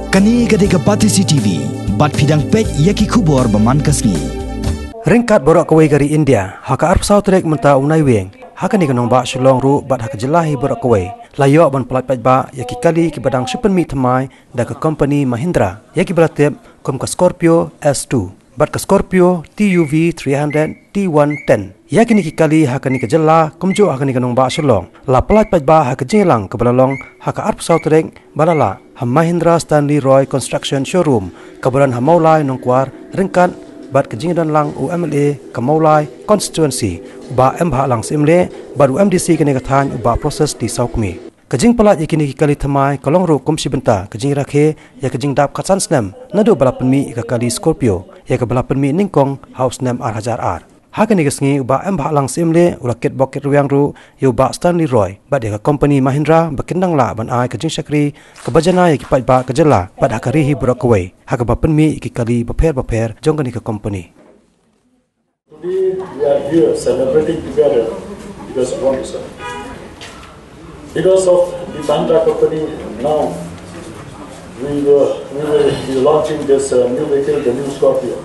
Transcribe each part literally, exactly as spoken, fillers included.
Kane ka dei ka Batesi T V, bad phi dang peit ïa ki khubor ba man ka sngi. Ryngkat baroh kawei ka ri India, ha ka arphew saw tarik mynta u Naiwieng, ha kane ka nongbah Shillong ruh bad ha ka jylla hi baroh kawei, la ïoh ban pyllait paidbah ïa ki kali kiba dang shu pynmih thymmai da ka company Mahindra, ïa kiba la tip kum ka Scorpio S two bad ka Scorpio T U V three hundred T one ten. Ïa kine ki kali ha kane ka jylla, kumjuh ha kane ka nongbah Shillong, la pyllait paidbah ha ka jingïalang kaba la long ha ka arphew saw tarik ba la lah ha Mahindra Stanley Roy Construction Showroom, kaba don ha Mawlai Nongkwar, ryngkat bad ka jingdon lang u M L A ka Mawlai Constituency, u Bah Embahlang Syiemlieh, bad u M D C kane ka thaiñ, u Bah Proses D Sawkmie. Ka jingpyllait ïa kine ki kali thymmai ka long ruh kum shi bynta ka jingrakhe ïa ka jingdap khatsan snem naduh ba la pynmih ïa ka kali Scorpio, ïa kaba la pynmih nyngkong ha u snem ar hajar ar. Ha kane ka sngi u Bah Embahlang Syiemlieh u la kitbok kitrwiang ruh ïa u Bah Stanley Roy bad ïa ka company Mahindra ba kin nang lah ban ai ka jingshakri kaba janai ïa ki paidbah ka jylla bad ha ka ri hi baroh kawei, ha kaba pynmih ïa ki kali bapher bapher jong kane ka company. Today we are here celebrating together because of one reason. Because of the Mahindra company, now we will, we will be launching this uh, new vehicle, the new Scorpio.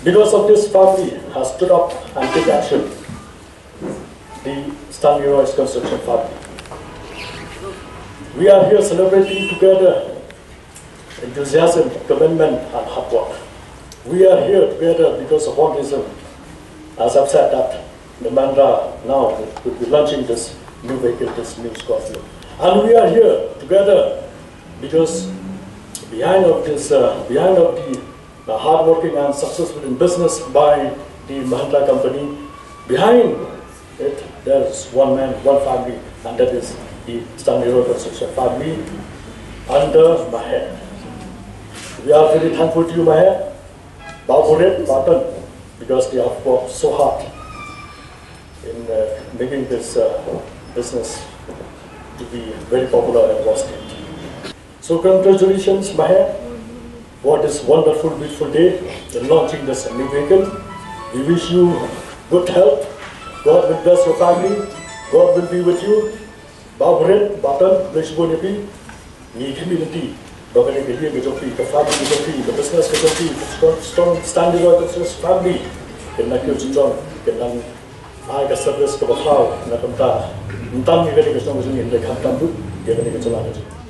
Because of this family has stood up and take action, the Stanley Royce Construction family. We are here celebrating together enthusiasm, commitment, and hard work. We are here together because of one reason. As I've said that the Mahindra now will be launching this new vehicle, this new Scorpio. And we are here together because behind of this, uh, behind of the, the hardworking and successful in business by the Mahindra company, behind it, there's one man, one family, and that is the Stanley Roy Construction family under Maher. We are very thankful to you, Maher, Bah Buret, Bah Tan, because they have worked so hard in uh, making this uh, business to be very popular and lasting. So congratulations, Maher, for this wonderful, beautiful day in launching this new vehicle. We wish you good health. God will bless your family. God will be with you. Bah Buret, Bah Tan, bless you, ngi khmih lynti ba kane ka ïing ka jong phi, ka family ka jong phi, ka business ka jong phi, ka strong, strong standing of the family, kan nang kiew jingdon, kan nang ai ka service kaba khraw na ka bynta, ym tang ïa kane ka shnong ka jong ngi, hynrei khamtam ruh ïa kane ka jylla ka jong ngi.